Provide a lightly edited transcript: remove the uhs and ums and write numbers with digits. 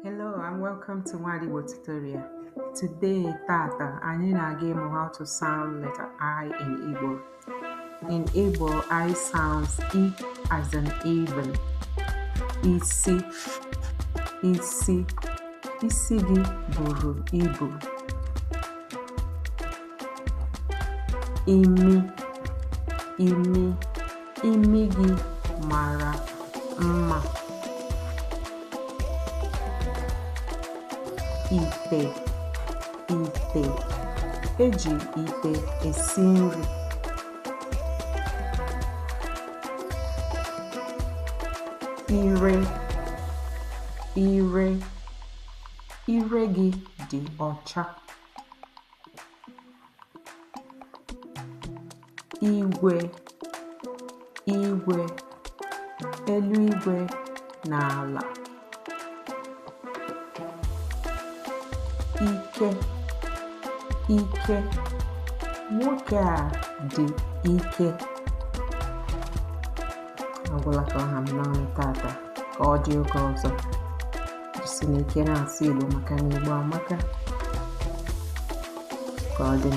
Hello and welcome to Nwada Igbo tutorial. Today, tata, anyị na-aga ịmụ how to sound letter I in Igbo. In Igbo, I sounds E as in even. Isi, isi, isi gị buru ibu. Imi, imi, imi gị mara mma. Ite, ite, eji ite esi nri. Ire, ire, ire gị dị ọcha. Igwe, igwe, eluigwe na ala. Ike, ike, nwoke a dị ike. Ọ gwụla ka ọ ha m n'ọnụ tata, ka ọ dị oge ọzọ. Jisi n'ike na-asụ Igbo maka na Igbo amaka. Ka ọ dị.